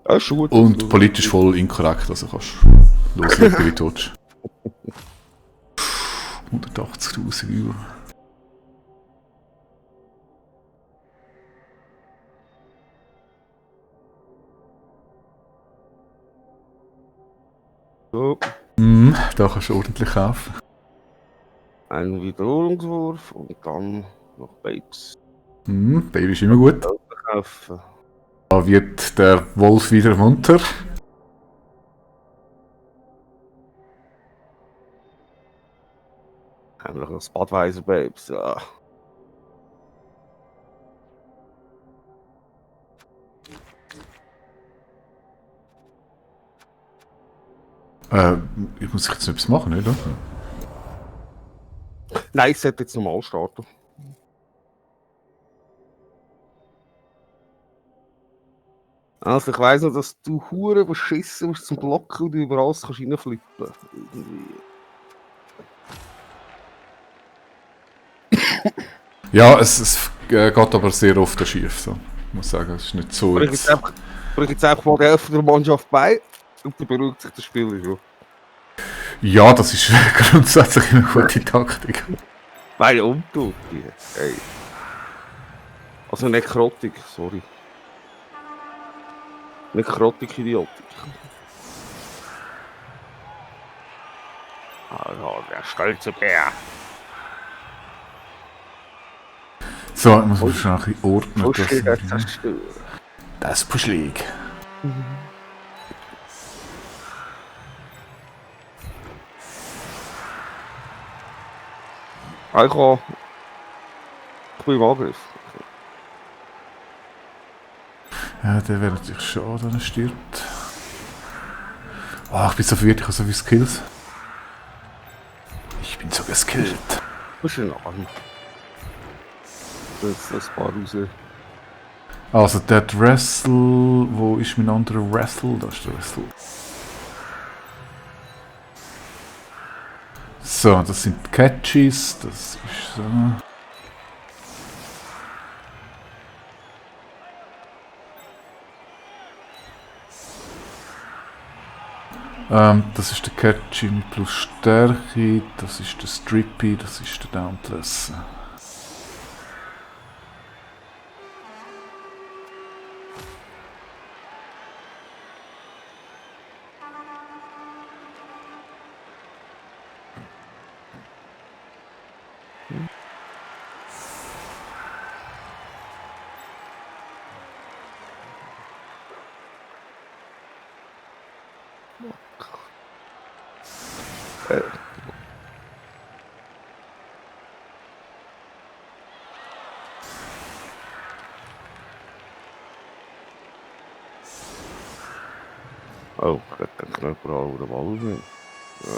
Ja, ist schon gut. Und politisch voll inkorrekt, also kannst du loslegen, wie du willst. 180.000 Euro. So, Da kannst du ordentlich kaufen. einen Wiederholungswurf und dann noch Babes Baby ist immer gut. kaufen. Da wird der Wolf wieder munter. Haben wir noch das Budweiser Babes. Ja. Ich muss jetzt etwas machen, nicht? Oder? Nein, ich sollte jetzt normal starten. Also ich weiss noch, dass du Hure beschissen bist zum Blocken und du über alles kannst reinflippen. Irgendwie. Ja, es geht aber sehr oft schief. So. Ich muss sagen, es ist nicht so. Bring jetzt einfach mal die Hälfte der Mannschaft bei und dann beruhigt sich das Spiel schon. Ja, das ist grundsätzlich eine gute Taktik. Meine Umtut. Hey. Also nicht Krottig, sorry. Nicht Krottig, Idiotik. Also, der stolze Bär. So, ich muss mich schon ein bisschen ordnen. Puschel, das zerstören. Das ist puschelig. Ich bin im Angriff. Ja, der wäre natürlich schade, wenn er stirbt. Oh, ich bin so verwirrt, ich habe so viele Skills. Ich bin so geskillt. Was ist ein Arm? Das paar raus. Also, der Wrestle. Wo ist mein anderer Wrestle? Da ist der Wrestle. So, das sind die Catches. Das ist so. Das ist der Catchy mit plus Stärke. Das ist der Strippy. Das ist der Dauntless. Oh, ich hätte den Knöpfer oder Ball nicht. Ja.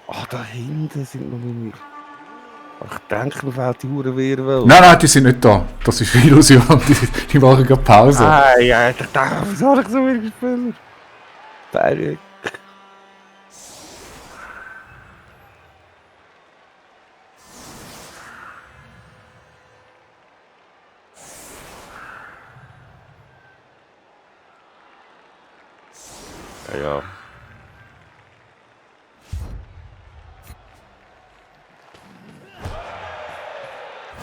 Ah, da hinten sind noch nicht. Ich denke, mir fehlt die Uhr wieder. Nein, die sind nicht da. Das ist eine Illusion. Die machen gerade Pause. Ah, ja, ich dachte, wieso habe ich so wenig gespielt? Fertig. Ja, ja.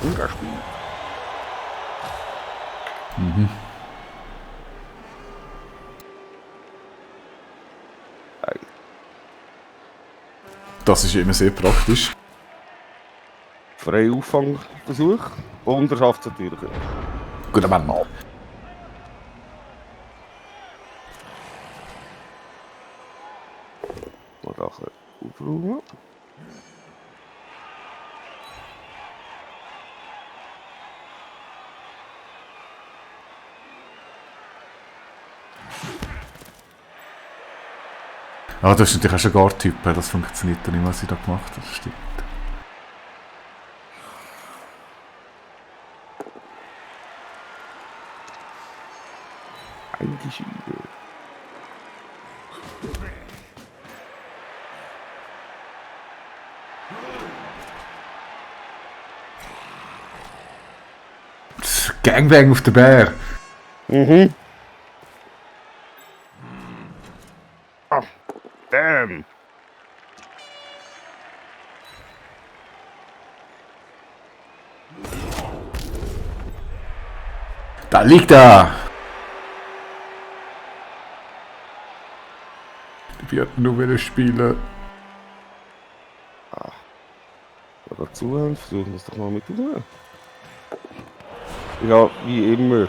Ungarspiel. Das ist immer sehr praktisch. Freie Auffangversuch. Und er schafft es natürlich. Guter Mann. Mal da ein bisschen aufräumen. Ah, das ist natürlich auch schon Guard-Typ. Das funktioniert dann nicht, was ich da gemacht habe. Das stimmt. Eigentlich Gangbang auf den Bär. Mhm. Ah, damn. Da liegt er. Die wird nur wieder spielen. Dazu versuchen wir es doch mal mit tun. Ja, wie immer.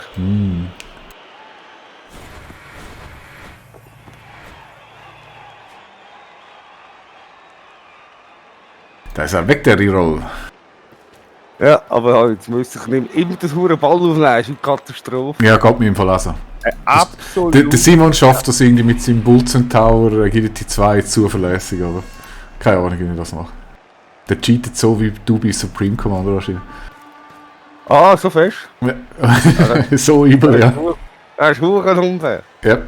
Da ist er weg, der Reroll. Ja, aber jetzt müsste ich nicht immer das hure Ball aufnehmen, ist eine Katastrophe. Ja, geht mir im Fall also. Absolut. Der Simon schafft das irgendwie mit seinem Bulzen Tower Agility 2 zuverlässig, aber keine Ahnung, wie ich das mache. Der cheatet so wie du bei Supreme Commander wahrscheinlich. Ah, so fest? Ja. So übel, ja. Er ist hure unfair. Ja.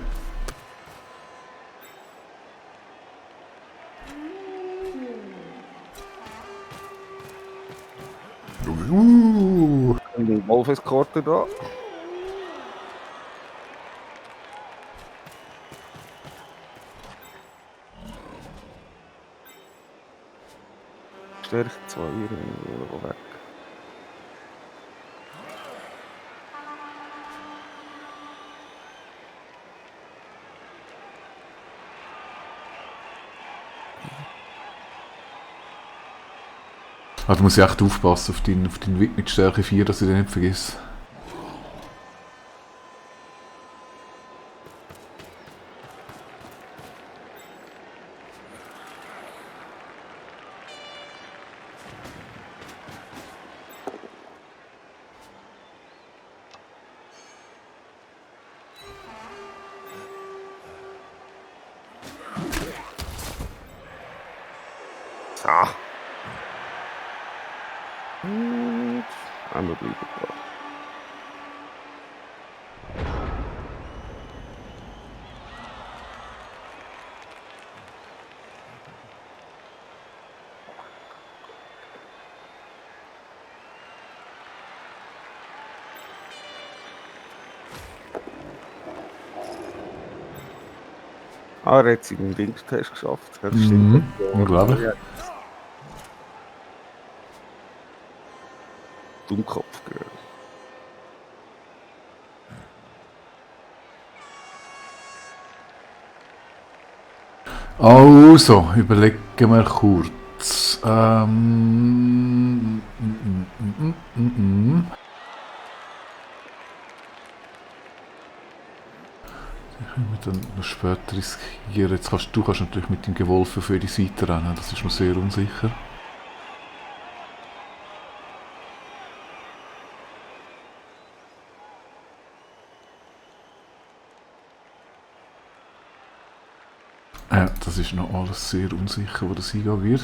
Ein Wolfeskorte da. Stärke 2 weg. Also muss ich echt aufpassen auf deinen Wit mit Stärke 4, dass ich den nicht vergesse. So. Und einmal bleiben da. Ah, er hat seinen Dingstest geschafft. Das stimmt. Unglaublich. Ja. Dummkopf, gell. Also, überlegen wir kurz. Können wir dann noch später riskieren. Jetzt du kannst natürlich mit dem Gewolfen für die Seite rennen, das ist mir sehr unsicher. Ja, das ist noch alles sehr unsicher, wo das hingehen wird.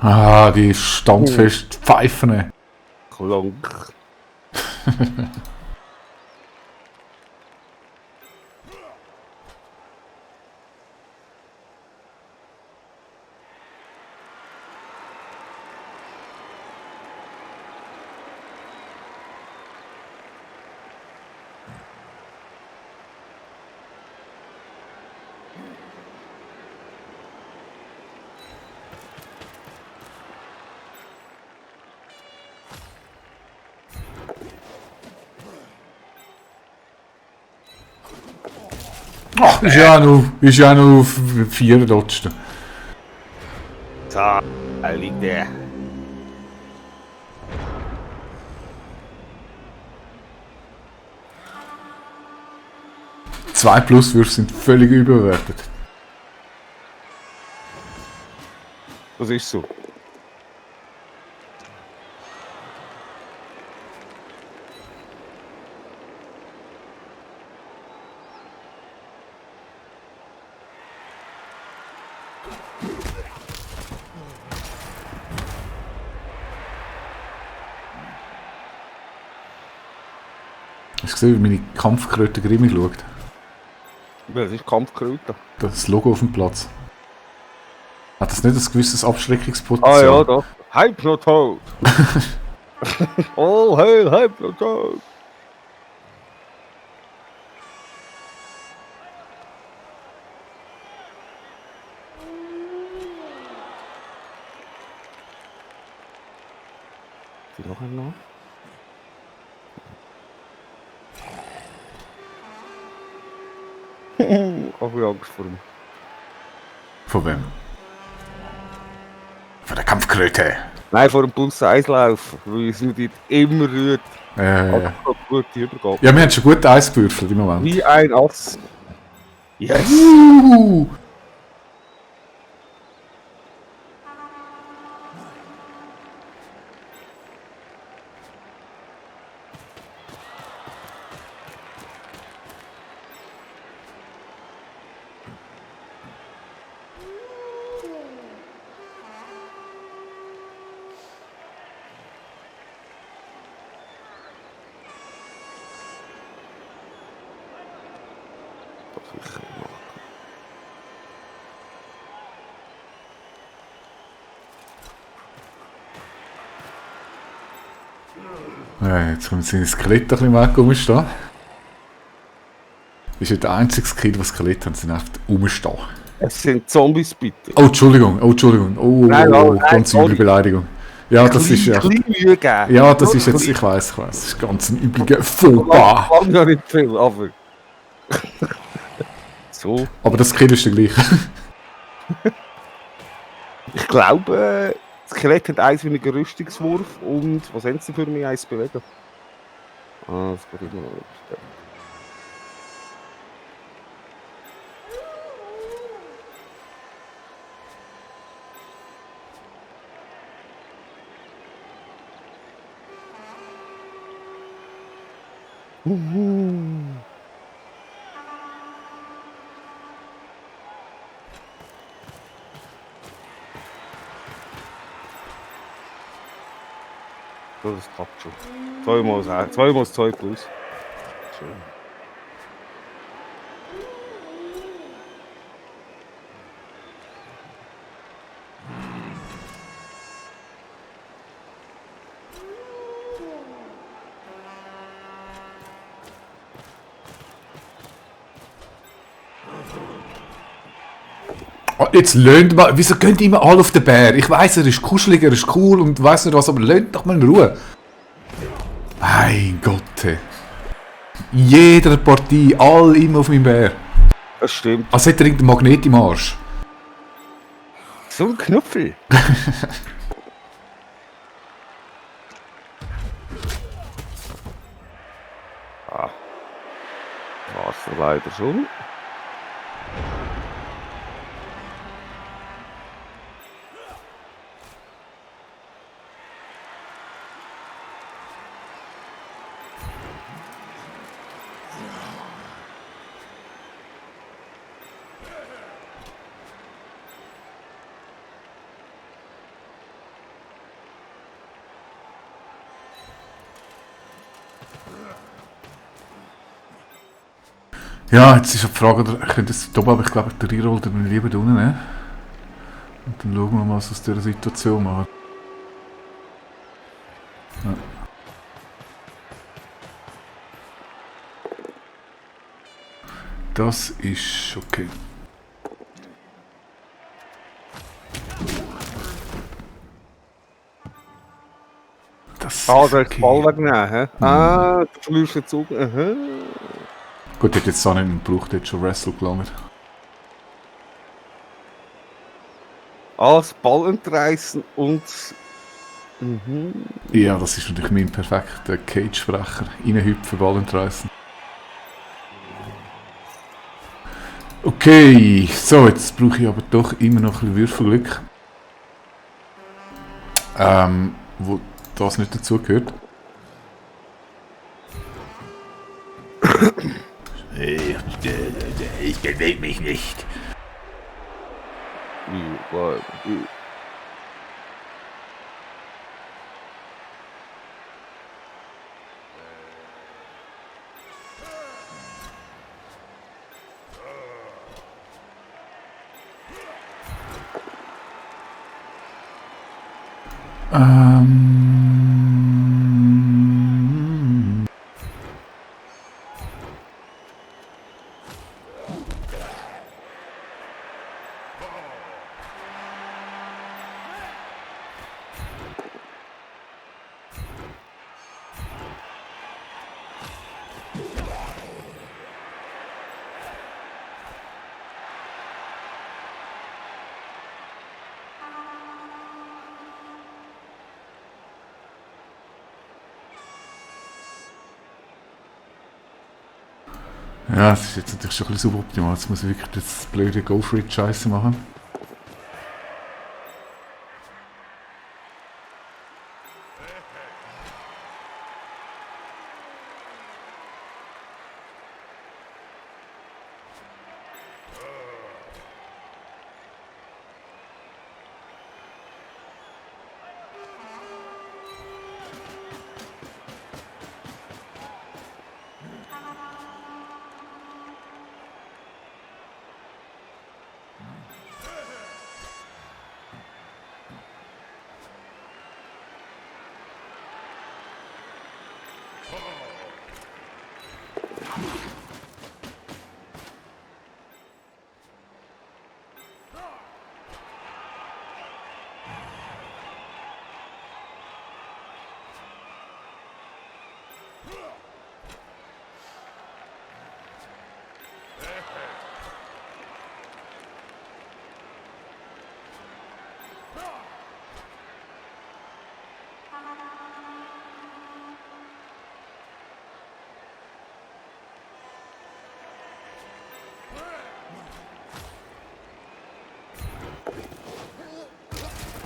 Ah, die standfest Pfeifen. Klonk. Ach, ist ja noch auf 4 Dotsten. Da liegt der. 2 Pluswürfe sind völlig überbewertet. Das ist so. Hast du gesehen, wie meine Kampfkröte grimmig schaut? Das ist Kampfkröte. Das Logo auf dem Platz. Hat das nicht ein gewisses Ah Abschreckungspotenzial? ja, doch. Hypnotoad. Oh, hey, Hypnotoad. Die noch einmal. Ich habe Angst vor ihm. Von wem? Von der Kampfkröte. Nein, vor dem Plus 1 Lauf, weil es mir dort immer rührt. Also gut, die Übergabe. Ja, wir haben schon gut Eis gewürfelt im Moment. Wie ein Ass. Yes! Ja, jetzt kommt sein Skelett ein bisschen weg rumstehen. Das ist ja der einzige Skill, das Skelett haben, sind einfach rumstehen. Es sind Zombies, bitte. Oh, Entschuldigung. Oh, Nein, ganz üble sorry. Beleidigung. Ja, das ist echt... Klein Mühe geben. Ja, das ist jetzt... Ich weiß. Das ist ganz ein üblicher Fauxpas. Lang ja nicht viel, aber... So. Aber das Skill ist der gleiche. Ich glaube, das Skelett hat eins weniger Rüstungswurf und was haben sie für mich? Eins bewegen. Ah, das geht immer noch nicht. So, das klappt schon. Zweimal 2 plus. Schön. Oh, jetzt löhnt mal... Wieso gehen immer alle auf den Bär? Ich weiss, er ist kuschelig, er ist cool und weiss nicht was, aber löhnt doch mal in Ruhe. Mein Gott. Hey. In jeder Partie, alle immer auf meinen Bär. Das stimmt. Als hätte er irgendein Magnet im Arsch. So ein Knüppel. War's leider schon. Ja, jetzt ist die Frage, oder könnte es da oben, aber ich glaube, der Reroll den wir lieber da unten nehmen. Und dann schauen wir mal, was aus dieser Situation machen. Ja. Das ist okay. Das Ah, ist du hast den Ball wegnehmen, hä? Mhm. Ah, du verlierst den Zug. Aha. Gut, hätte jetzt auch nicht gebraucht, hätte schon Wrestle gelangt. Ah, das Ball entreißen und... Mhm. Ja, das ist natürlich mein perfekter Cage-Sprecher. Reinhüpfen, Ball entreißen. Okay, so, jetzt brauche ich aber doch immer noch ein bisschen Würfelglück. Wo das nicht dazugehört. Ich bewege mich nicht. Ja, das ist jetzt natürlich schon ein bisschen suboptimal. Jetzt muss ich wirklich das blöde Go-For-It-Scheiße machen.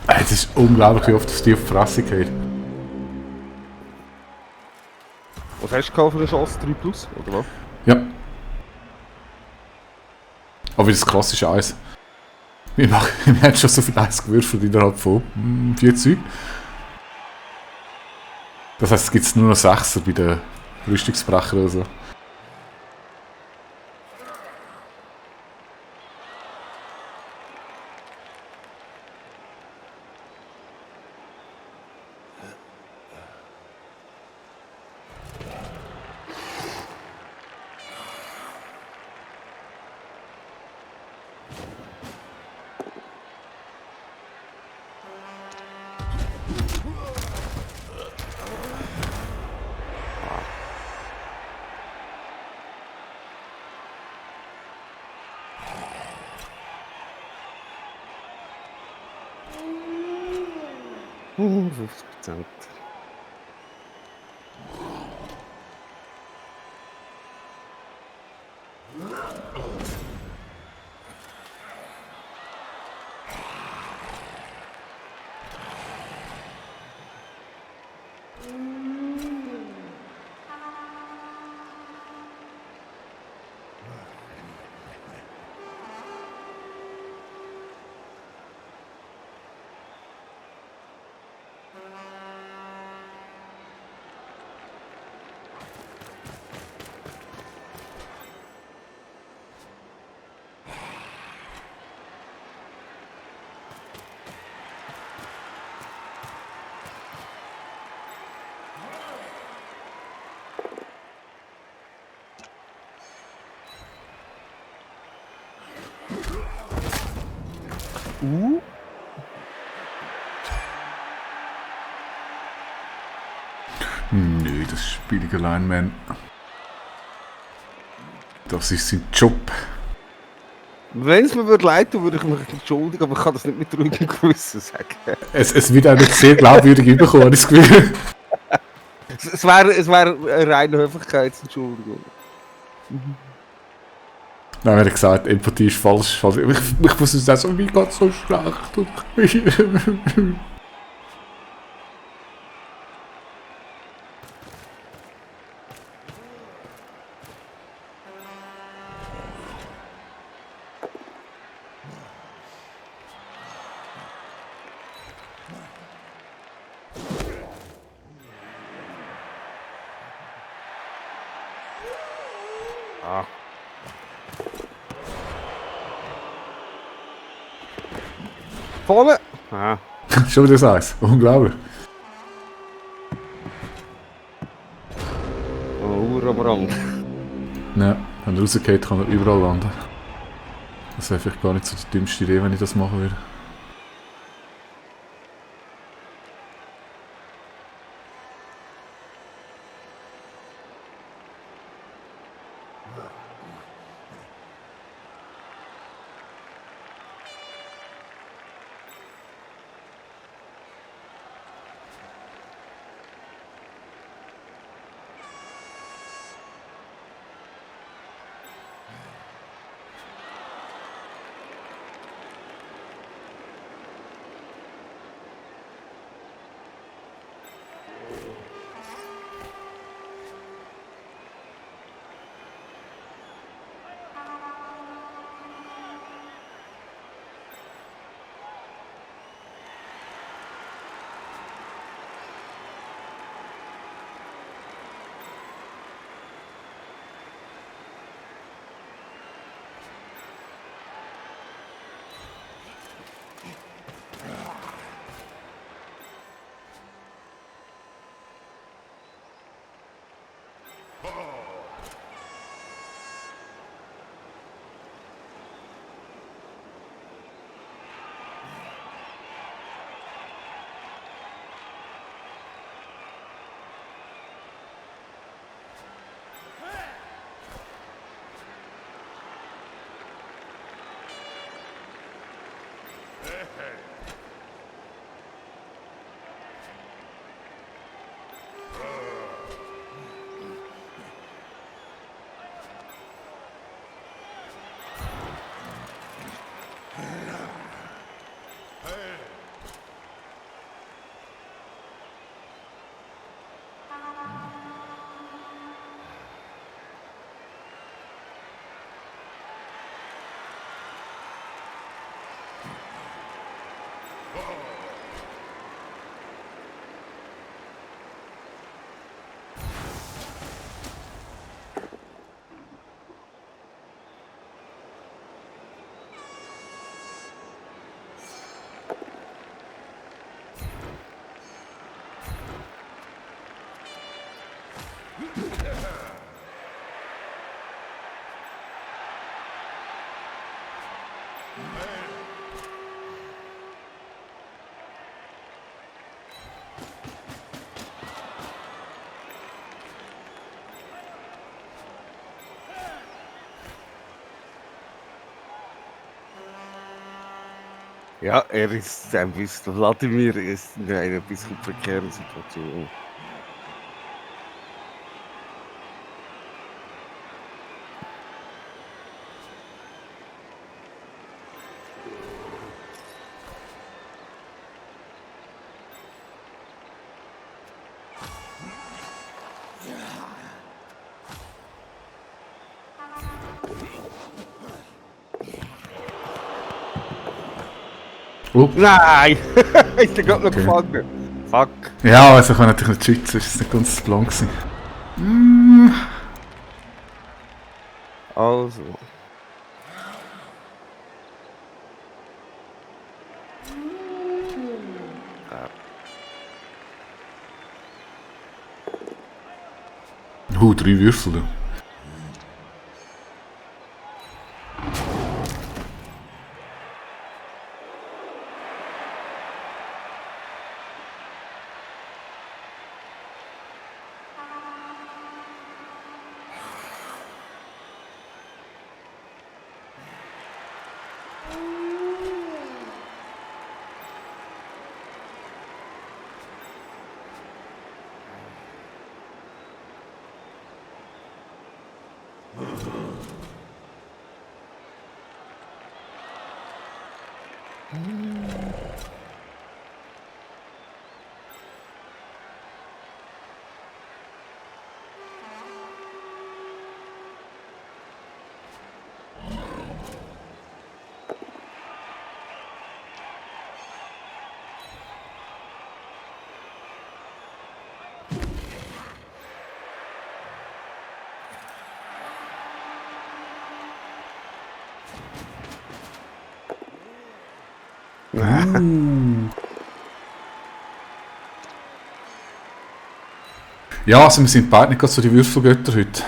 Es ist unglaublich, wie oft es die auf die Fresse geht. Was hast du für eine Chance? 3 plus, oder was? Ja. Aber das klassische Eis. Wir haben schon so viel Eis gewürfelt innerhalb von 4 Zügen. Das heisst, es gibt nur noch 6er bei den Rüstungsbrechern oder so. Mhm, 50%. Uh. Nö, das ist billiger Lineman. Das ist sein Job. Wenn es mir leid tun würde, ich mich entschuldigen, aber ich kann das nicht mit ruhigem Gewissen sagen. Es wird auch nicht sehr glaubwürdig überkommen, habe ich das Gefühl. Es wäre eine reine Höflichkeitsentschuldigung. Nein, er hat gesagt, Empathie ist falsch. Ich muss es sagen, mir geht so schlecht. Ah. Vorne! Ah. Schon wieder das Eis. Unglaublich. Oh, Urbrand. Ja, wenn er rausgeht, kann er überall landen. Das wäre vielleicht gar nicht so die dümmste Idee, wenn ich das machen würde. Ja, er ist ein bisschen, Wladimir ist in einer bisschen prekären Situation. Oh. Nein! Ist der gerade noch gefangen? Fuck. Ja, also ich kann natürlich nicht schützen, ist nicht ganz blank gewesen. Also. Drei Würfel. Du. Ja, also wir sind beide nicht gerade so die Würfelgötter heute.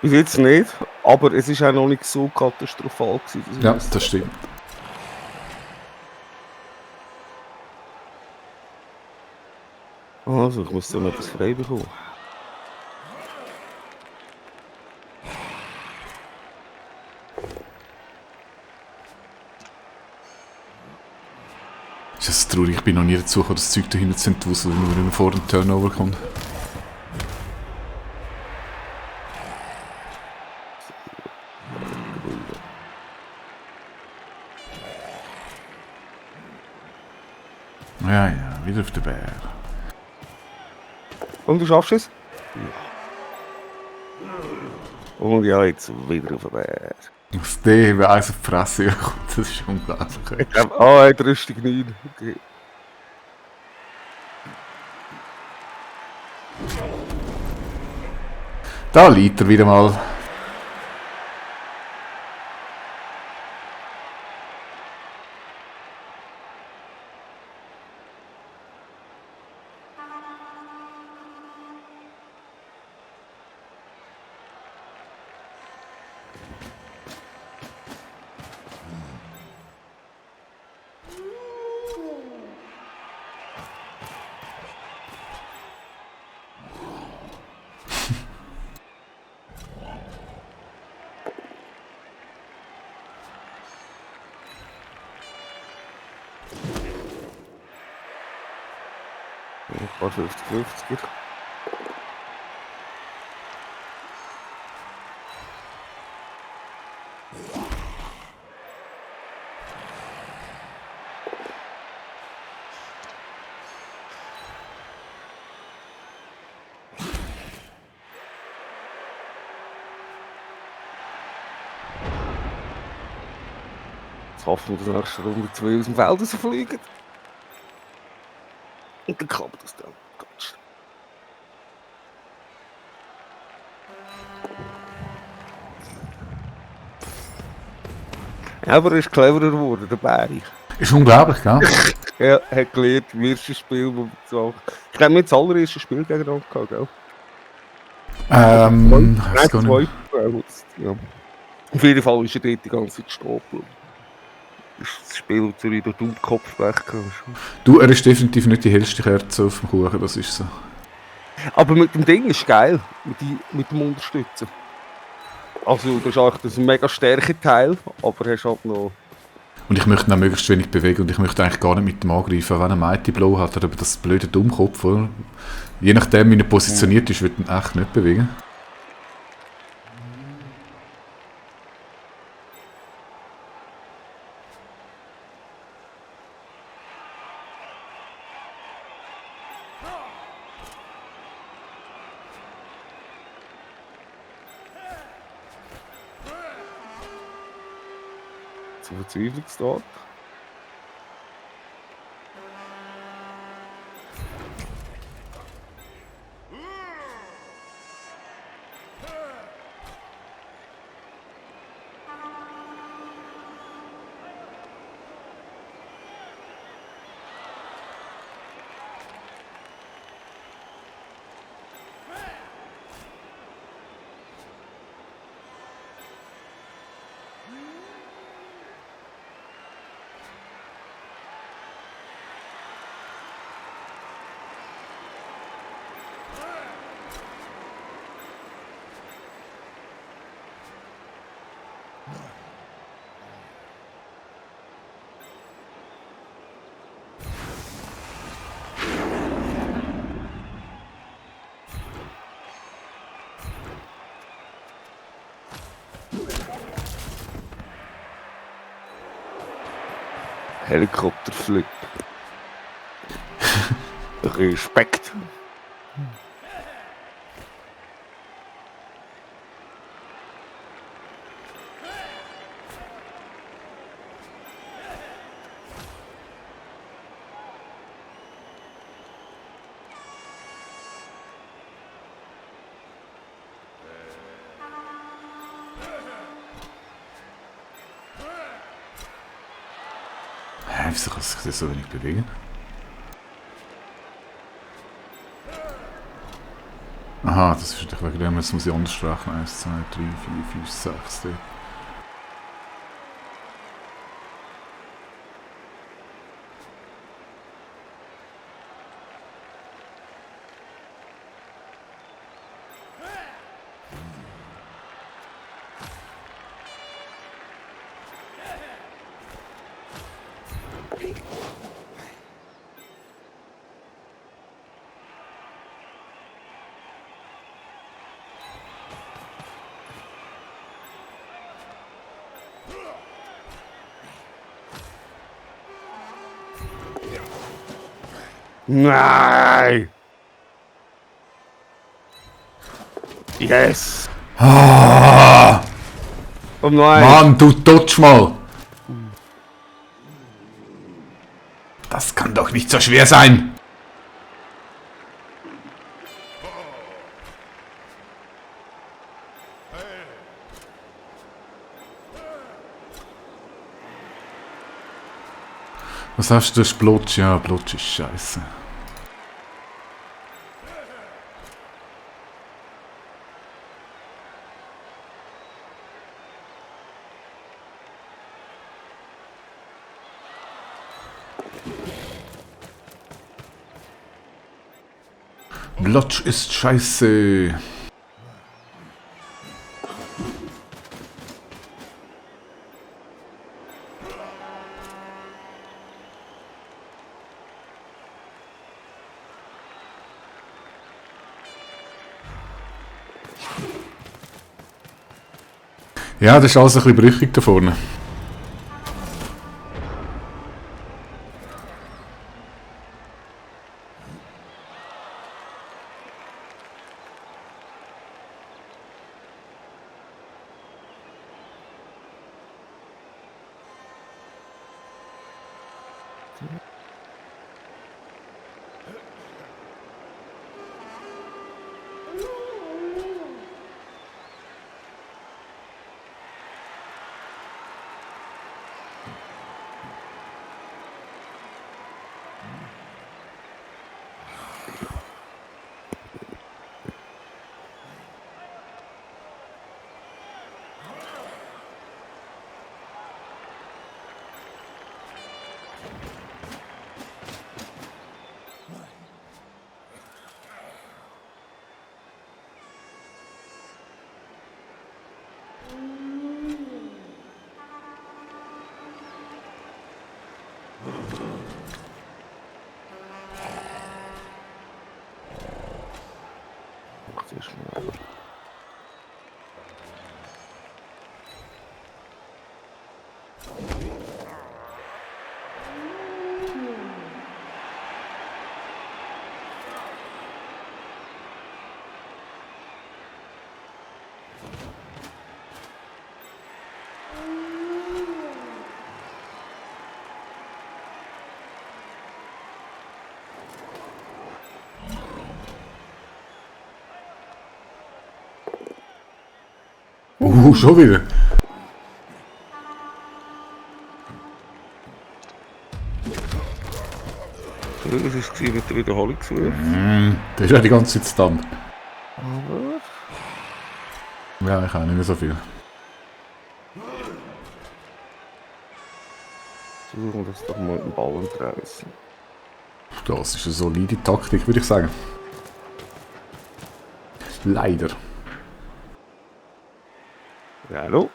Bis jetzt nicht, aber es ist auch noch nicht so katastrophal gewesen. dass ich Ja, wüsste. das stimmt. Also, ich muss dann etwas frei bekommen. Ist das traurig, ich bin noch nie dazu gekommen, das Zeug dahinter zu entwuseln, wenn man nicht mehr vor dem Turnover kommt. Ja, ja, wieder auf den Berg. Und du schaffst es? Ja. Und ja, jetzt wieder auf den Berg. Aus dem, wenn eins auf die Fresse kommt, das ist unglaublich. Ich glaube, ah, hat Rüstung 9. Okay. Da liegt er wieder mal. Ein paar 50-50er. Jetzt hoffen wir, dass nächste Runde 2 aus dem Feld rausfliegen. Und dann klappt das dann. Ganz schnell. Ja, aber er ist cleverer geworden, der Barry. Ist unglaublich, gell? Er hat gelernt, im ersten Spiel, wo wir so. Ich glaube, nicht das allererste Spiel gegeneinander gehabt, gell? Weiß gar nicht. Ja. Auf jeden Fall ist er dort die ganze Zeit stehen geblieben. Das Spiel zu wieder Dummkopf weg. Du, er ist definitiv nicht die hellste Kerze auf dem Kuchen, das ist so. Aber mit dem Ding ist geil, mit dem Unterstützen. Also, das ist eigentlich ein mega starker Teil, aber hast halt noch. Und ich möchte ihn auch möglichst wenig bewegen und ich möchte eigentlich gar nicht mit dem angreifen. Wenn er Mighty Blow hat oder das blöde Dummkopf, oder? Je nachdem, wie er positioniert ist, wird er ihn echt nicht bewegen. Zum Verzweiflungstat. Helikopterflip. Respekt. Wieso kann sich das so wenig bewegen? Aha, das ist natürlich wegen dem, jetzt muss ich anders sprechen. 1, 2, 3, 4, 5, 6. Nein! Yes! Ah, Oh nein! Mann, du tutsch mal! Das kann doch nicht so schwer sein! Was hast du, das ist Blutsch? Ja, Blutsch ist scheiße. Blutsch ist scheiße. Ja, das ist alles ein bisschen brüchig da vorne. Schon wieder. Das ist mit der Wiederholungswurf. Das ist ja die ganze Zeit Stand. Aber... Ja, ich habe nicht mehr so viel. Versuchen wir das doch mal den Ball entreißen. Das ist eine solide Taktik, würde ich sagen. Leider. Ja, hallo?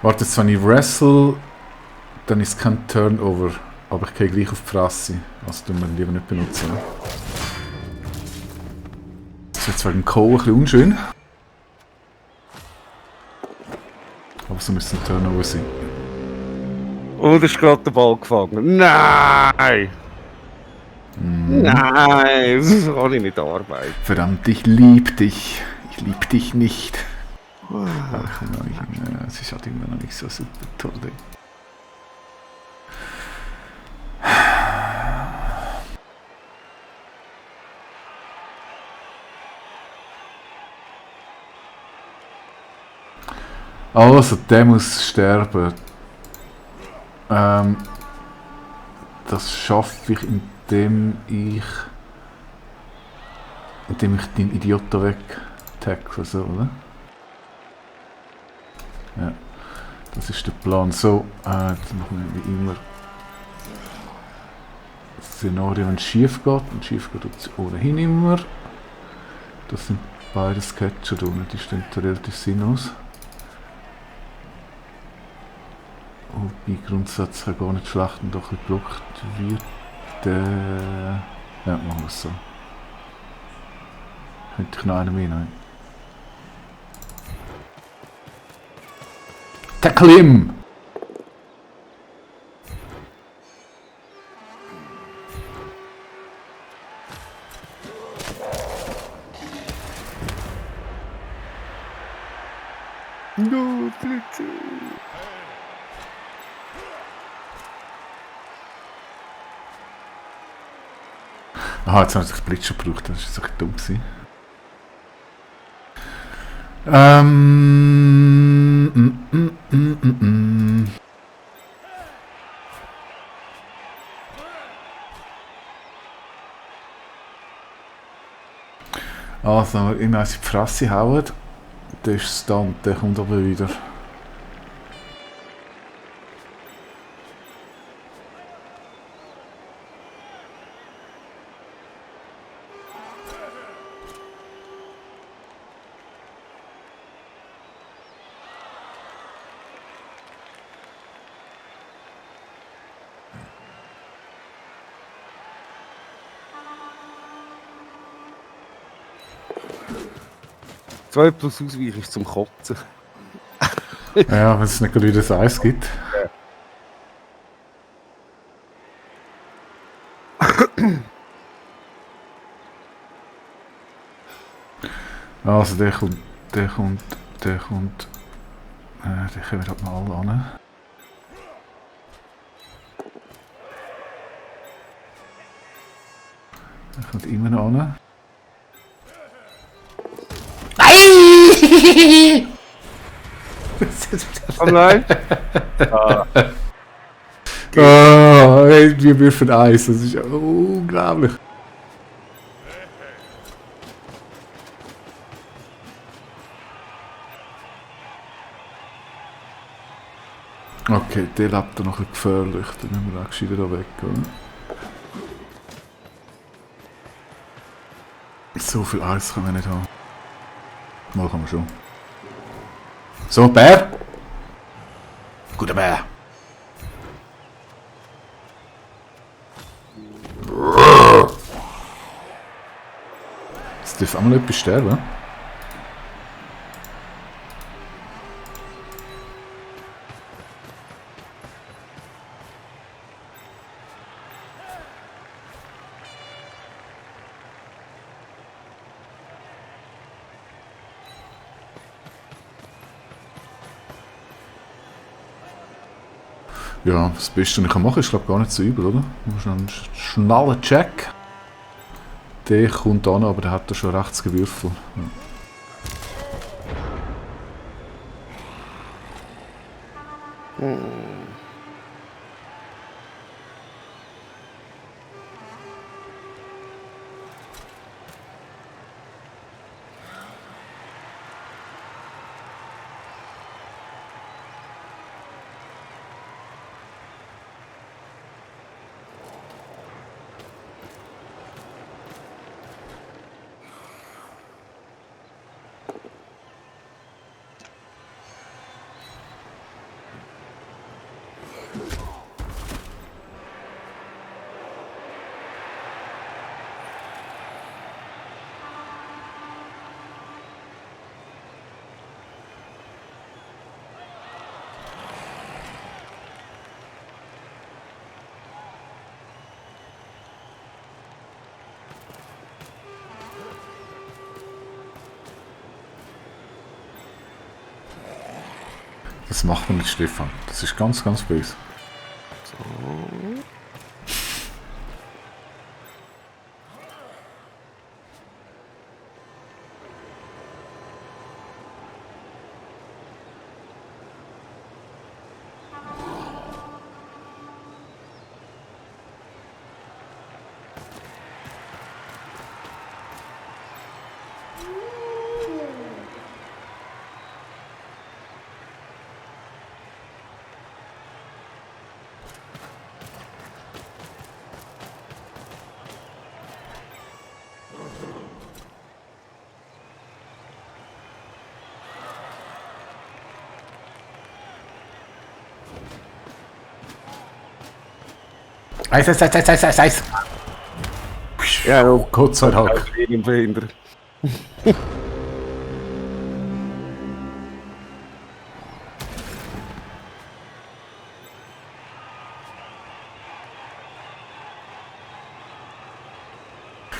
Warte, jetzt wenn ich wrestle, dann ist es kein Turnover. Aber ich gehe gleich auf die Fresse. Also tun wir lieber nicht benutzen. Ne? Das ist jetzt wegen Co. ein bisschen unschön. Aber so müsste ein Turnover sein. Und ist gerade den Ball gefangen. Nein! Nein, so kann ich nicht arbeiten. Verdammt, ich lieb dich. Ich lieb dich nicht. Es ist halt immer noch nicht so super toll. Also, der muss sterben. Das schaffe ich, indem ich den Idioten wegtackle, so, oder? Ja, das ist der Plan. So, jetzt machen wir wie immer Szenario, wenn es schief geht. Und schief geht es ohnehin immer. Das sind beide Sketcher da unten, die stehen relativ sinnlos. Wobei grundsätzlich gar nicht schlecht und auch ein bisschen geblockt wird. Ja, machen wir es so. Könnte ich noch einen mehr nehmen? Tackle him! No, bitte. Aha, jetzt habe ich das Blitz schon gebraucht, das war so dumm gewesen. Also, wenn wir ihm eins in die Fresse hauen, der ist stunned, der kommt aber wieder. Zwei plus Ausweich ist zum Kotzen. Ja, wenn es nicht gerade wieder das Eis gibt. Also der kommt. Den können wir halt mal alle an. Der kommt immer noch an. Oh nein! Hey, wir würfen Eis, das ist unglaublich. Okay, der lebt da noch ein bisschen gefährlich, dann müssen wir auch gescheiter da weg, oder? So viel Eis können wir nicht haben. Mal kann man schon. So, Bär! Guter Bär! Jetzt darf auch mal etwas sterben. Ja, das Beste, was ich machen kann, ist glaube gar nicht so übel, oder? Du musst einen schnellen Check. Der kommt an, aber der hat da schon rechts gewürfelt. Ja. Das macht man nicht, Stefan. Das ist ganz, ganz böse. So. Eis. Ja, Oh, Gott sei Dank. Behindert.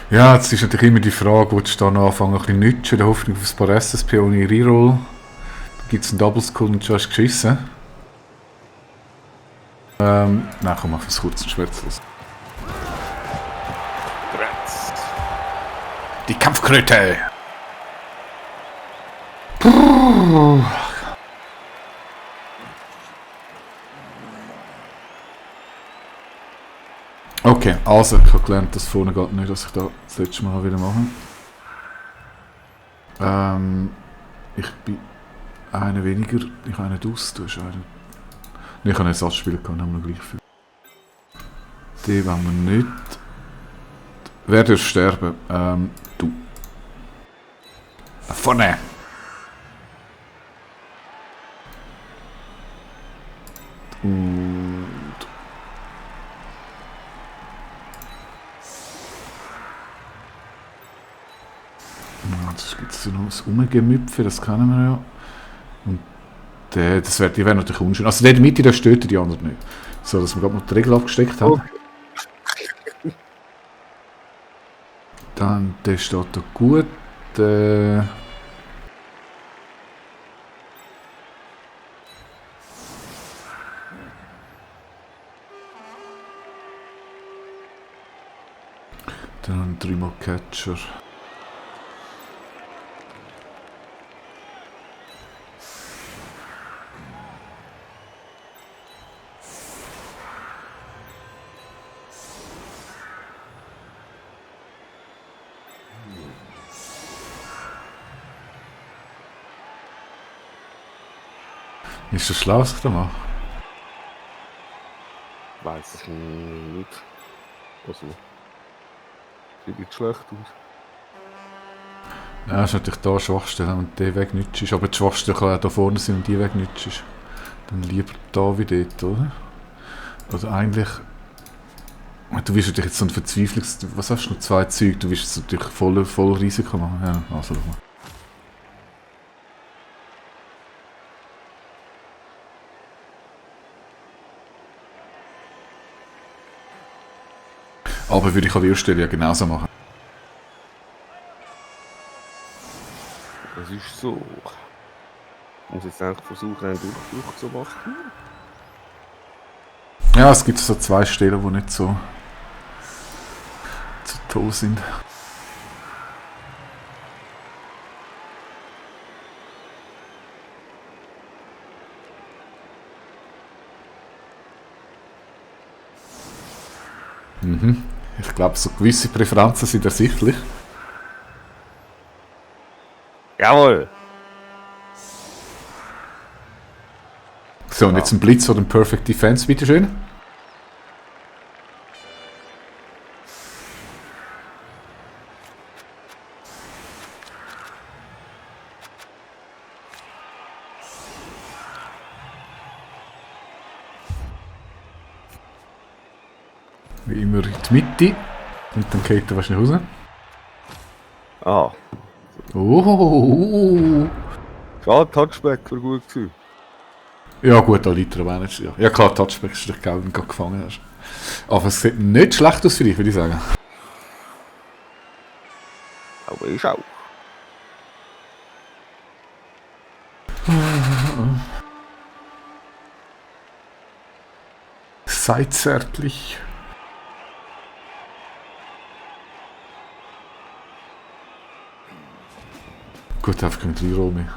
Ja, jetzt ist natürlich immer die Frage, willst du da noch anfangen, ein bisschen nützen, der Hoffnung auf ein paar SSP ohne Reroll. Da gibt es einen Double Skull und schon hast du geschissen. Nein, komm, mach es kurz und schmerzlos. Die Kampfkröte! Okay, also ich habe gelernt, dass vorne geht nicht, dass ich da das letzte Mal wieder mache. Ich bin einer weniger, ich habe einen aus, du hast einen. Ich habe einen Ersatzspieler gehabt, haben wir noch gleich viel. Die wollen wir nicht. Wer darf sterben? Du. Vorne! Und... Jetzt gibt es noch das Umgemüpfe, das kennen wir ja. Und die wäre natürlich unschön. Also der in der Mitte, der stört die anderen nicht. So, dass wir gerade noch die Regel abgesteckt haben. Okay. Dann, der steht da gut. Dann dreimal Catcher. Ist das schlau, was ich da mache? Weiß ich nicht. Also. Sieht nicht schlecht aus. Ja, das ist natürlich da Schwachstelle, wenn du den Weg nützt. Aber die Schwachstelle kann ja da vorne sein und die Weg nützt. Dann lieber da wie dort, oder? Also eigentlich... Du wirst natürlich jetzt so ein Verzweiflungs... Was hast du noch? 2 Züge, du wirst jetzt natürlich voll Risiko machen. Ja, also schau mal. Aber würde ich an der Stelle ja genauso machen. Das ist so. Ich muss jetzt eigentlich versuchen, einen Durchbruch zu machen. Ja, es gibt so 2 Stellen, die nicht so toll sind. Mhm. Ich glaube, so gewisse Präferenzen sind ersichtlich. Jawohl! So, und jetzt ein Blitz oder ein Perfect Defense, bitteschön. Wie immer in die Mitte. Und dann geht er wahrscheinlich raus. Ah, Oh. schade, Touchback war gut gewesen. Ja gut, da liegt er aber auch nicht. Ja klar, Touchback ist dich gerade gefangen hast. Aber es sieht nicht schlecht aus für dich, würde ich sagen. Aber ich auch. Sei zärtlich. Gut, einfach kein Reroll mehr.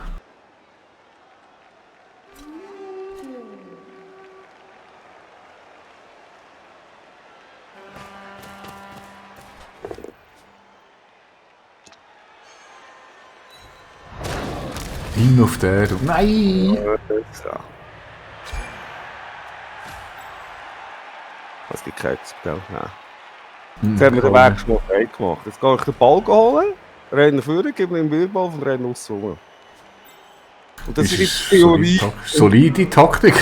Hin auf der. Nein! So. Was gibt kein Spell? Nein. Jetzt haben wir den Weg schon frei gemacht. Jetzt gehe ich den Ball holen, renne vorne, gebe ihm den Wirbel und renne aussen. Und das ist die Theorie. Solide Taktik.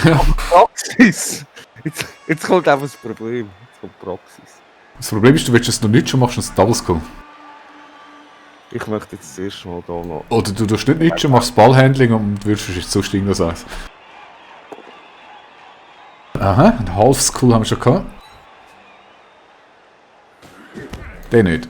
Praxis. Jetzt kommt einfach das Problem. Jetzt kommt Praxis. Das Problem ist, du willst es noch nicht schon machst, ein Double Skull. Ich möchte jetzt das erste Mal hier noch. Oder du tust nicht schon, machst Ballhandling und würdest es sonst irgendwas eins. Aha, ein Half Skull haben wir schon gehabt. Den nicht.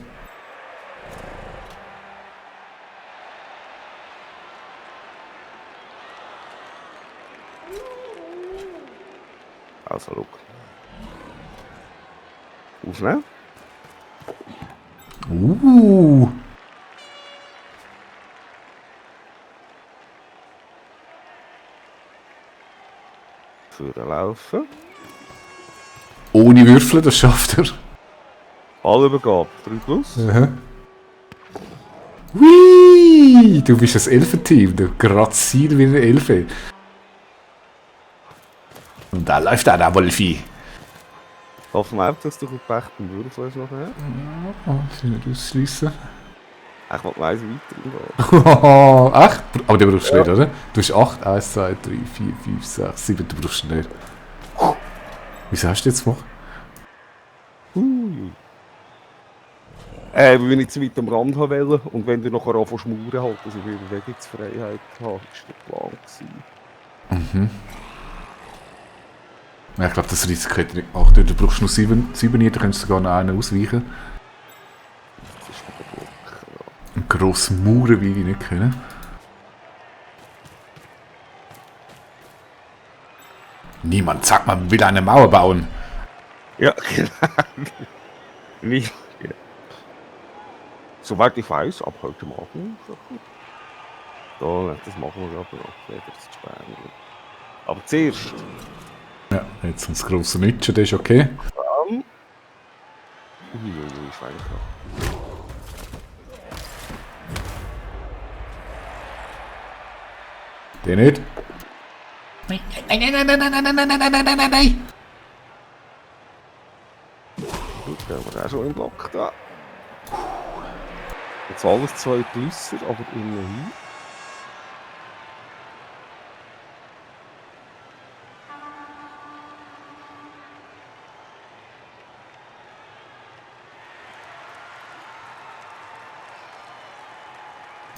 Also, schau. Aufnehmen. Führen laufen. Ohne Würfel, das schafft er. Ballübergabe. 3 plus. Aha. Whee! Du bist das Elfenteam, du grazier wie eine Elfe. Und da läuft auch der Wolfi. Hoffen wir auch, dass du gut Pech beim Würfel hast nachher. Ich will nicht ausschliessen. Ich will weiss weiter. Echt? Aber den brauchst du nicht, oder? Du hast 8, 1, 2, 3, 4, 5, 6, 7, du brauchst ihn nicht. Wieso hast du jetzt gemacht? Weil ich zu weit am Rand haben wollte und wenn du nachher anfängst zu schmuren, halt, dass ich wieder Bewegungsfreiheit habe, das war der Plan gewesen. Ja, ich glaube, das Risiko hätte ich nicht gemacht. Du brauchst nur 7, dann kannst du sogar noch einen ausweichen. Das ist der Block. Einen grossen Mauern will ich nicht können. Niemand sagt, man will eine Mauer bauen. Ja, genau. Nicht. Ja. Soweit ich weiß, ab heute Morgen. Da, das machen wir aber noch. Ja, das ist spannend. Aber zuerst. Ja, jetzt das grosse Nütschen, das ist okay. Schweinekopf. Den nicht. Nein. Gut, dann haben wir auch schon im Block da. Jetzt alles 2 Plusser, aber immerhin.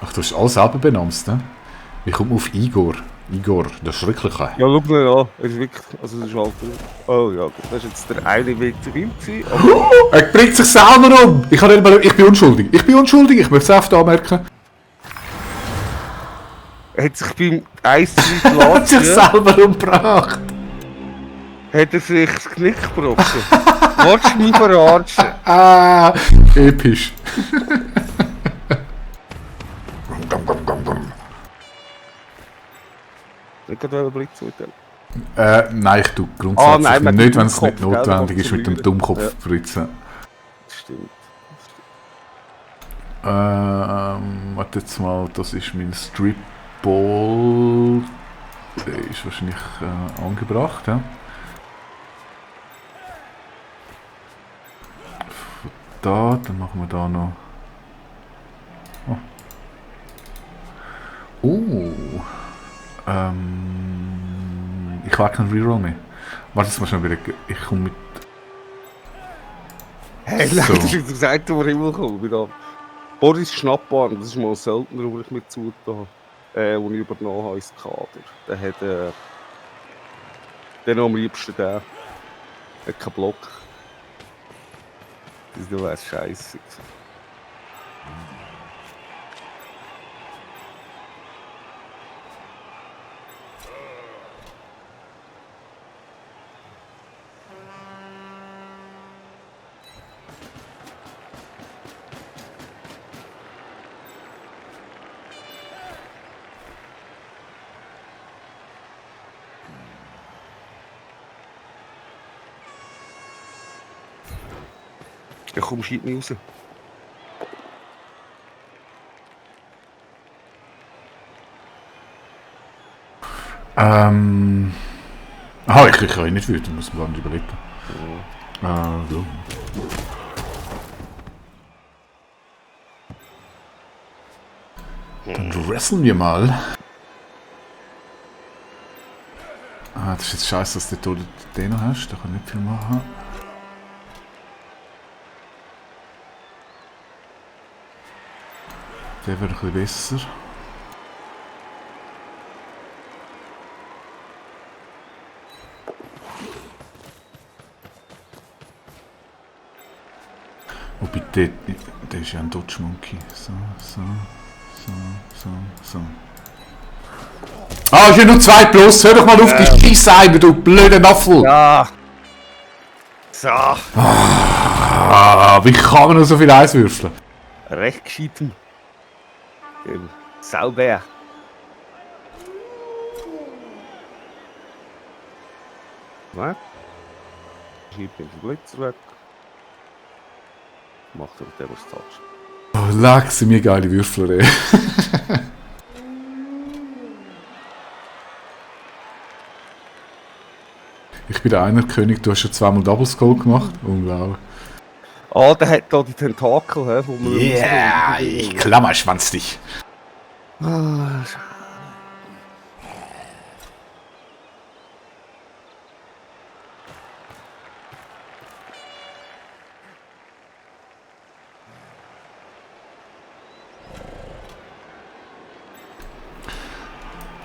Ach, du hast alles selber benamst, ne? Ich komme auf Igor. Igor, der Schreckliche. Ja, schau mal an. Es ist wirklich. Also, das ist halt. Oh ja, gut. Das war jetzt der eine Weg zu ihm. Aber Er bringt sich selber um! Ich bin unschuldig. Ich möchte es oft anmerken. er hat sich beim Eisstreit Er hat sich lassen. selber umgebracht. Hat er sich das Knick gebrochen. Wolltest du mich verarschen? Ah, episch. Ich kann einen Blick zu dem. Nein, ich tue grundsätzlich nein, mit nicht, dem wenn es nicht Dummkopf, gell, notwendig ist, mit dem ja. Dummkopf fritzen. Das stimmt. Warte jetzt mal, das ist mein Strip Ball. Der ist wahrscheinlich angebracht, ja. Da, dann machen wir da noch. Ich will keinen Reroll mehr. Warte, jetzt mal schnell wieder. Ich komme mit. Hey, So. leider ist jetzt gesagt, wo wir hinkommen. Boris Schnappbahn, das ist mal ein Söldner, den ich mit zugetan habe, den ich übernommen habe ins Kader. Der hat den am liebsten der. Hat keinen Block. Das wäre scheiße. Ja, komm, schieb mich raus. Ich kann nicht wütend, muss man gar nicht überlegen. So. Dann wresteln wir mal. Das ist jetzt scheiße, dass du den noch hast. Da kann ich nicht viel machen. Der wäre ein bisschen besser. Wobei der ist ja ein Dodge Monkey. So. Ah, ist ja nur 2 plus. Hör doch mal auf die Scheiße ein, du blöder Naffel. Ja. So. Wie kann man noch so viel Eis würfeln? Recht gescheiten. Sauber. Weg. Schieb den Blitzer weg. Macht er mit dem was Touch. Oh, leck, sind mir geile Würfler, ey. Ich bin der einer König, du hast schon 2-mal Double Skull gemacht. Unglaublich. Ah, der hat da die Tentakel, hä? Wo man Ich klammerschwanz dich. Ah,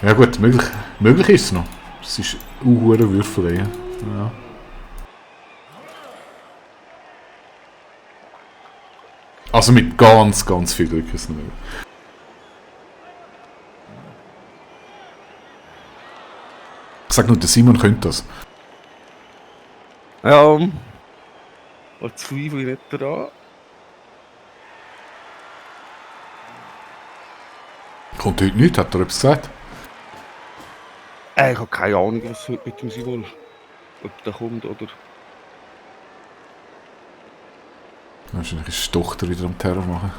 Ja gut, möglich ist es noch. Es ist ein hoher Würfel, ja. Also mit ganz viel Glück ist es noch möglich. Ich sag nur, der Simon könnte das. ja, ich zweifle nicht daran. Kommt heute nicht, hat er etwas gesagt? Ich habe keine Ahnung, was heute mit dem Simon, ob der kommt oder... Wahrscheinlich ist die Tochter wieder am Terror machen.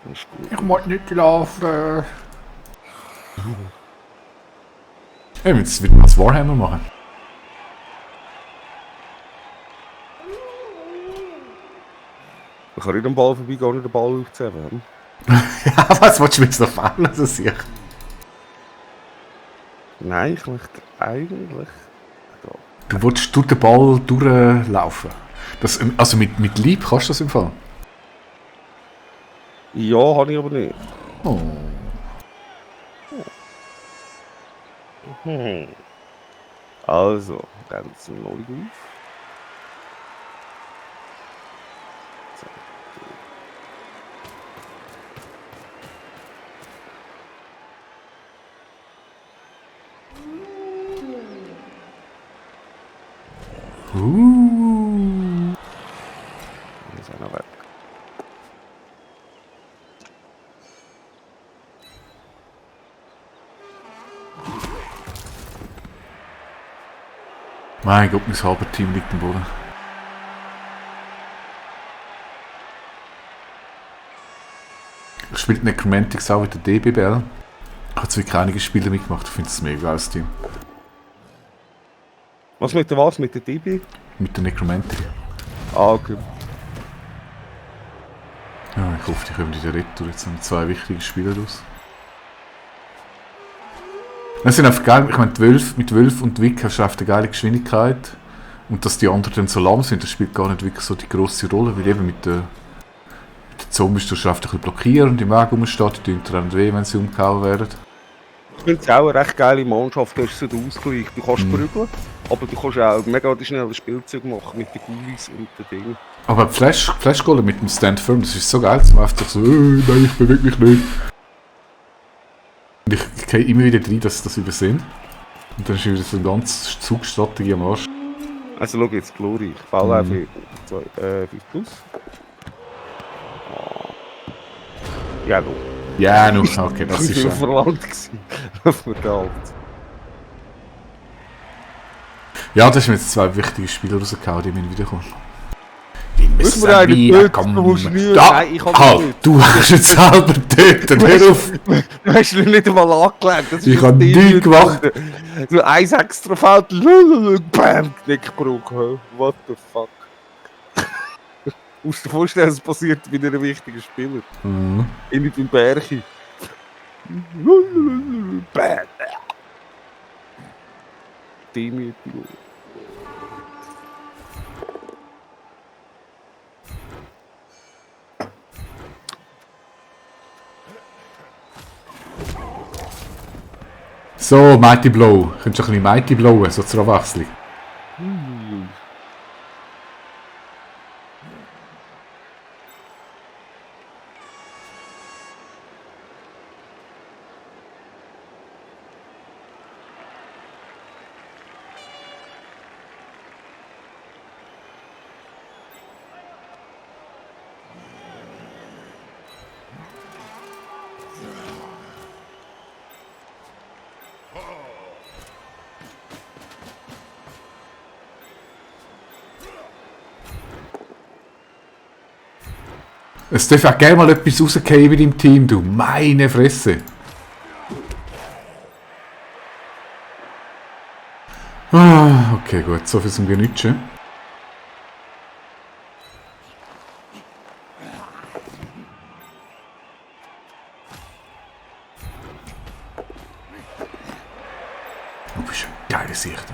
Das ist gut. Ich mag nicht laufen. Hey, jetzt wird man das Warhammer machen. Ich kann nicht am Ball vorbeigehen und den Ball aufzuheben. Ja, was willst du mir jetzt noch fallen lassen, sicher? Nein, ich möchte eigentlich... Da. Du willst durch den Ball durchlaufen. Das, also mit Lieb kannst du das im Fall? Ja, habe ich aber nicht. Oh. Also, ganz neu auf. So. Ist einer weg. Mein Gott, mein halber Team liegt am Boden. Ich spiele Necromantics auch mit der DB-Bell. Ich habe zwar einige Spiele mitgemacht, ich finde es ein mega geiles Team. Was mit der was? Mit der DB? Mit der Necromantic. Ah, okay. Ja, ich hoffe, die kommen in der Retour. Jetzt haben wir 2 wichtige Spieler raus. Es sind einfach geil, ich meine, mit Wölf und Wick hast du einfach eine geile Geschwindigkeit. Und dass die anderen dann so lahm sind, das spielt gar nicht wirklich so die grosse Rolle, weil eben mit den Zombies tust du einfach ein bisschen blockieren und im Weg rumstehen, die tun dann weh, wenn sie umgehauen werden. Ich finde es auch eine recht geile Mannschaft, du hast so den Ausgleich. Du kannst prügeln, aber du kannst auch mega schnell Spielzug machen mit den Gulis und den Dingen. Aber Flash-Golem mit dem Stand Firm, das ist so geil, dass man einfach so, nein, ich bewege mich nicht. Und ich gehe immer wieder rein, dass sie das übersehen. Und dann ist wieder so eine ganze Zugstrategie am Arsch. Also schau jetzt, Glory, ich baue auch für 5 plus. Oh. Ja, gut. Ja, no, okay, das Das ist war schon. verlangt gewesen. Verdammt. Ja, das ist mir jetzt 2 wichtige Spieler rausgehauen, die müssen wiederkommen. Muss man einen töten, du musst nie... Nein, ich kann halt, nicht. du hast jetzt selber töten, hör auf! Du hast ihn nicht einmal angelegt. Das ist Ich hab nichts gemacht. So eins extra Feld, bam, Knickbruch. What the fuck? Du musst dir vorstellen, was passiert bei einem wichtigen Spieler. Mhm. In beim Berchi. Bam. Demütigung. So, Mighty Blow. Könntest du ein bisschen Mighty blowen, so zur Abwechslung? Es darf auch gerne mal etwas rausgehen bei deinem Team, du. Meine Fresse. Ah, okay, gut. So viel zum Genütschen. Du bist eine geile Sicht.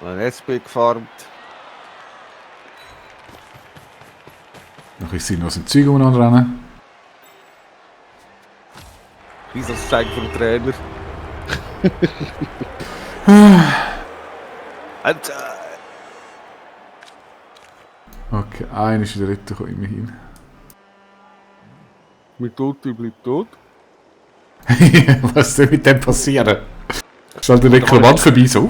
Ein SP gefarmt. Noch ein bisschen aus dem Zeug rennen. Wieso das Zeichen vom Trainer? Und, Okay, einer ist in der Rette, komm immerhin. mit Tutti bleibt tot. Was soll mit dem passieren? Schaut der Reklamant vorbei, so.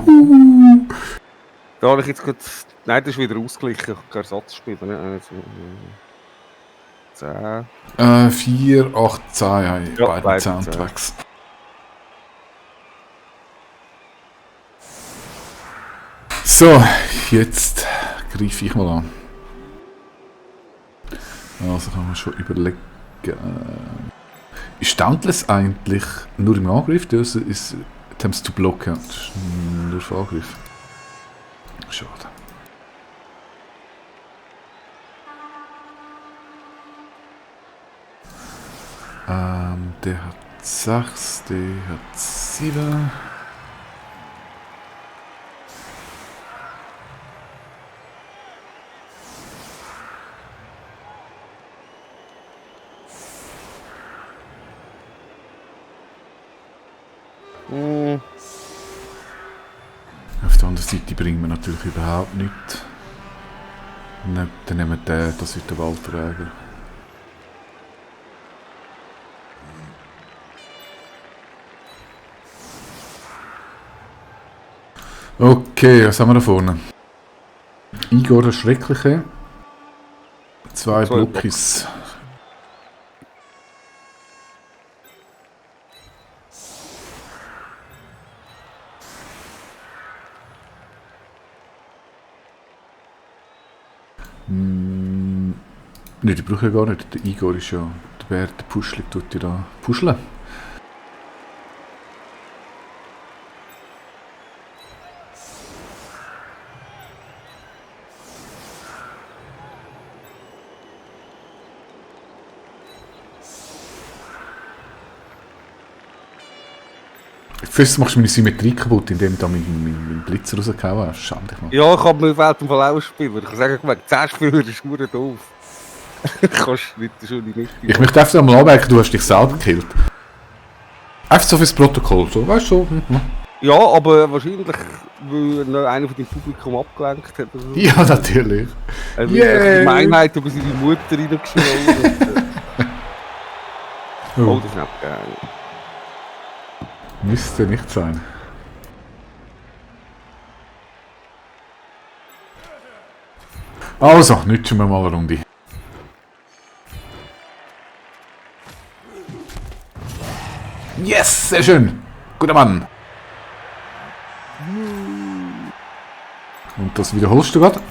Da habe ich jetzt gerade... Nein, das ist wieder ausgeglichen. Ich kann Ersatz spielen. Ne? 10. 4, 8, 10, ja, beide beide 10 10. unterwegs. So, jetzt greife ich mal an. Also kann man schon überlegen. Ist Dauntless eigentlich nur im Angriff? Das ist Attempts to blocken. Das ist nur für Angriff. Schade. Der hat 6, der hat 7. Auf der anderen Seite bringen wir natürlich überhaupt nichts. Dann nehmen wir den, das ist der Waldträger. Okay, was haben wir da vorne? Igor der Schreckliche. 2 Blockis. Ne, die brauche ich gar nicht. Der Igor ist ja... Der Bär, der Puschli tut ja da puscheln. Fürst machst du meine Symmetrie kaputt, indem du da meinen Blitzer rausgehauen hast. Schande dich mal. Ja, ich habe mir Welt im Fall auch Spieler. Ich kann sagen, 10 Spieler ist nur doof. Kannst nicht schon nicht. Ich möchte einfach mal anmerken, du hast dich selber gekillt. Einfach so fürs Protokoll, so, weißt du? So. Ja, aber wahrscheinlich, weil noch einer von dem Publikum abgelenkt hat. Oder so. Ja, natürlich. Er will die Meinheit über seine Mutter reingeschaut. Oh, das ist nicht geil. Müsste nicht sein. Also, nützen wir mal eine Runde. Yes, sehr schön. Guter Mann. Und das wiederholst du gerade?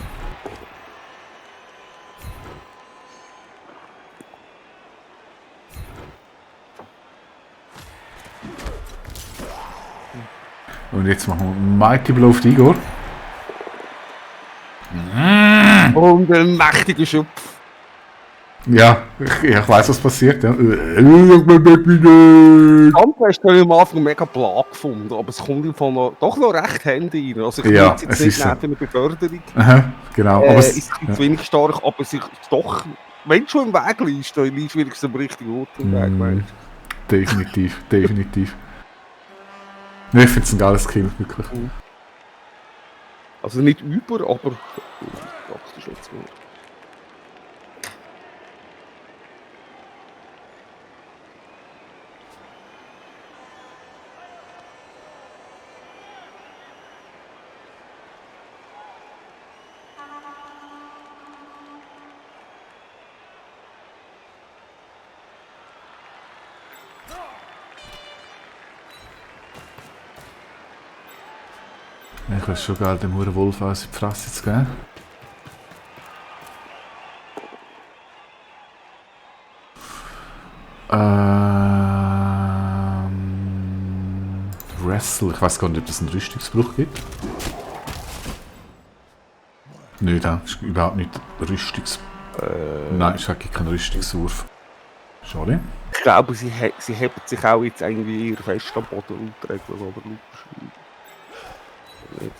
Und jetzt machen wir Mighty Blow auf die Igor. Und ein mächtiger Schupf. Ja, ich weiß, was passiert. Ja. Kampf hast du am Anfang mega blag gefunden, aber es kommt ihm doch noch recht Handy rein. Also ich Ja, will es jetzt ist nicht so. neben einer Beförderung. Aha, genau. Aber Ist es, zu wenig stark, aber sich doch, wenn du schon im Weg liegst, dann liegst du wenigstens am richtigen Ort im Weg, meinst du? definitiv, definitiv. Nee, ich finde es ein geiles Skill, wirklich. Also nicht über, aber praktisch jetzt gut. Ich weiß schon geil, dem Huren Wolf aus in die Fresse zu geben. Wrestle. Ich weiß gar nicht, ob es einen Rüstungsbruch gibt. Nein, das ist überhaupt nicht Nein, es gibt keinen Rüstungswurf. Schade. Ich glaube, sie hebt sich auch jetzt irgendwie eher fest am Boden und trägt das aber laut beschreiben. Nicht.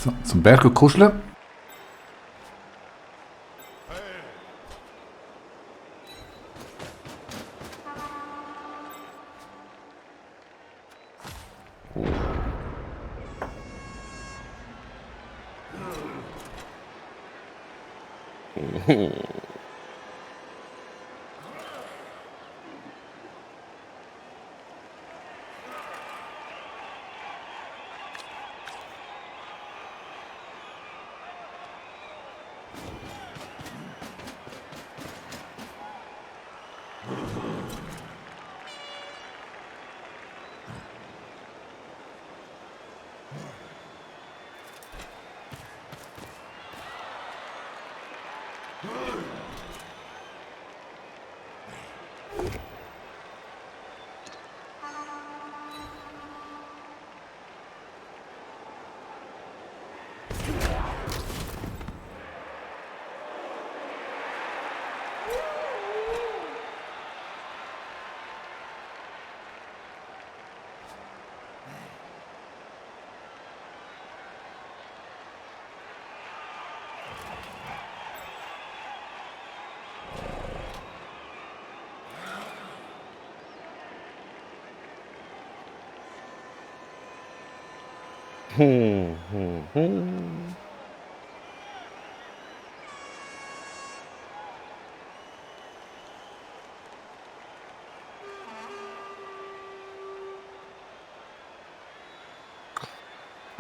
So, zum Berg und kuscheln.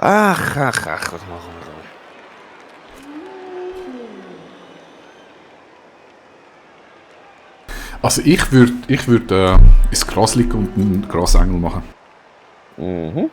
Ach, was machen wir da? Also ich würd ins Gras liegen und einen Grasengel machen. Mhm.